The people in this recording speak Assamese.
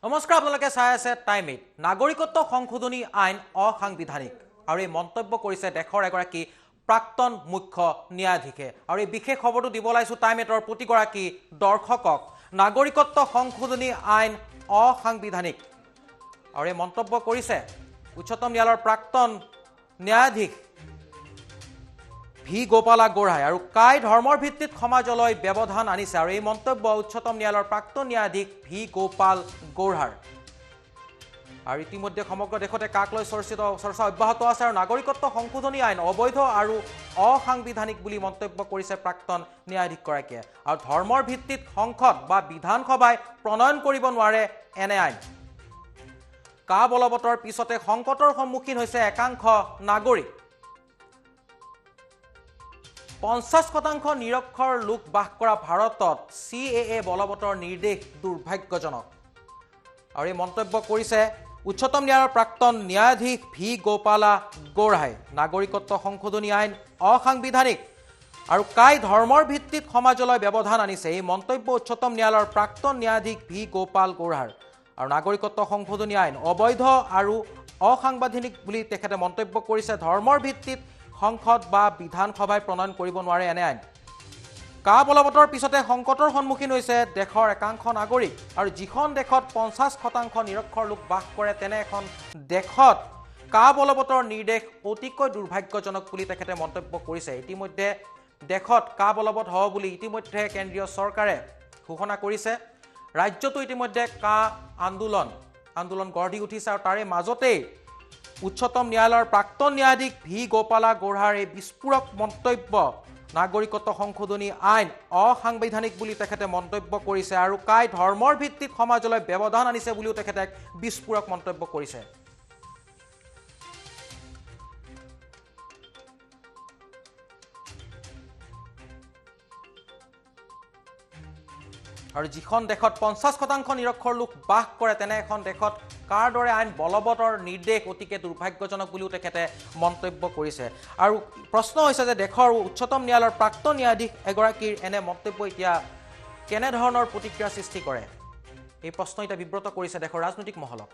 নমস্কাৰ, আপোনালোকে চাই আছে টাইম 8। নাগৰিকত্ব সংশোধনী আইন অসাংবিধানিক আৰু এই মন্তব্য কৰিছে দেশৰ এগৰাকী প্ৰাক্তন মুখ্য ন্যায়াধীশে। আৰু এই বিশেষ খবৰটো দিব ওলাইছোঁ টাইম 8ৰ প্ৰতিগৰাকী দৰ্শকক। নাগৰিকত্ব সংশোধনী আইন অসাংবিধানিক আৰু এই মন্তব্য কৰিছে উচ্চতম ন্যায়ালয়ৰ প্ৰাক্তন ন্যায়াধীশ ভি গোপালা গোঢ়াই। আৰু কাই ধৰ্মৰ ভিত্তিত সমাজলৈ ব্যৱধান আনিছে আৰু এই মন্তব্য উচ্চতম ন্যায়ালয়ৰ প্ৰাক্তন ন্যায়াধীশ ভি গোপাল গোঢ়াৰ। আৰু ইতিমধ্যে সমগ্ৰ দেশতে কাক লৈ চৰ্চা অব্যাহত আছে আৰু নাগৰিকত্ব সংশোধনী আইন অবৈধ আৰু অসাংবিধানিক বুলি মন্তব্য কৰিছে প্ৰাক্তন ন্যায়াধীশগৰাকীয়ে। আৰু ধৰ্মৰ ভিত্তিত সংসদ বা বিধানসভাই প্ৰণয়ন কৰিব নোৱাৰে এনে আইন। কা বলবতৰ পিছতে সংকটৰ সন্মুখীন হৈছে একাংশ নাগৰিক। 50% নিৰক্ষৰ লোক বাস কৰা ভাৰতত CAA বলবতৰ নিৰ্দেশ দুৰ্ভাগ্যজনক। আৰু এই মন্তব্য কৰিছে উচ্চতম ন্যায়ালয়ৰ প্ৰাক্তন ন্যায়াধীশ ভি গোপালা গোঢ়াই। নাগৰিকত্ব সংশোধনী আইন অসাংবিধানিক আৰু কাই ধৰ্মৰ ভিত্তিত সমাজলৈ ব্যৱধান আনিছে, এই মন্তব্য উচ্চতম ন্যায়ালয়ৰ প্ৰাক্তন ন্যায়াধীশ ভি গোপাল গোঢ়াৰ। আৰু নাগৰিকত্ব সংশোধনী আইন অবৈধ আৰু অসাংবিধানিক বুলি তেখেতে মন্তব্য কৰিছে। ধৰ্মৰ ভিত্তিত সংসদ বা বিধানসভাই প্ৰণয়ন কৰিব নোৱাৰে এনে আইন। কা বলবতৰ পিছতে সংকটৰ সন্মুখীন হৈছে দেশৰ একাংশ নাগৰিক। আৰু যিখন দেশত 50% নিৰক্ষৰ লোক বাস কৰে তেনে এখন দেশত কা বলবতৰ নিৰ্দেশ অতিকৈ দুৰ্ভাগ্যজনক বুলি তেখেতে মন্তব্য কৰিছে। ইতিমধ্যে দেশত কা বলবৎ হ'ব বুলি ইতিমধ্যে কেন্দ্ৰীয় চৰকাৰে ঘোষণা কৰিছে। ৰাজ্যতো ইতিমধ্যে কা আন্দোলন গঢ় দি উঠিছে। আৰু তাৰে মাজতেই উচ্চতম ন্যায়ালয়ৰ প্ৰাক্তন ন্যায়াধীশ ভি গোপালা গোঢ়াৰ এই বিস্ফোৰক মন্তব্য, নাগৰিকত্ব সংশোধনী আইন অসাংবিধানিক বুলি তেখেতে মন্তব্য কৰিছে আৰু কাই ধৰ্মৰ ভিত্তিত সমাজলৈ ব্যৱধান আনিছে বুলিও তেখেতে এক বিস্ফোৰক মন্তব্য কৰিছে। আৰু যিখন দেশত 50% নিৰক্ষৰ লোক বাস কৰে তেনে এখন দেশত কাৰ দৰে আইন বলবতৰ নিৰ্দেশ অতিকে দুৰ্ভাগ্যজনক বুলিও তেখেতে মন্তব্য কৰিছে। আৰু প্ৰশ্ন হৈছে যে দেশৰ উচ্চতম ন্যায়ালয়ৰ প্ৰাক্তন ন্যায়াধীশ এগৰাকীৰ এনে মন্তব্য এতিয়া কেনেধৰণৰ প্ৰতিক্ৰিয়াৰ সৃষ্টি কৰে, এই প্ৰশ্ন এতিয়া বিব্ৰত কৰিছে দেশৰ ৰাজনৈতিক মহলক।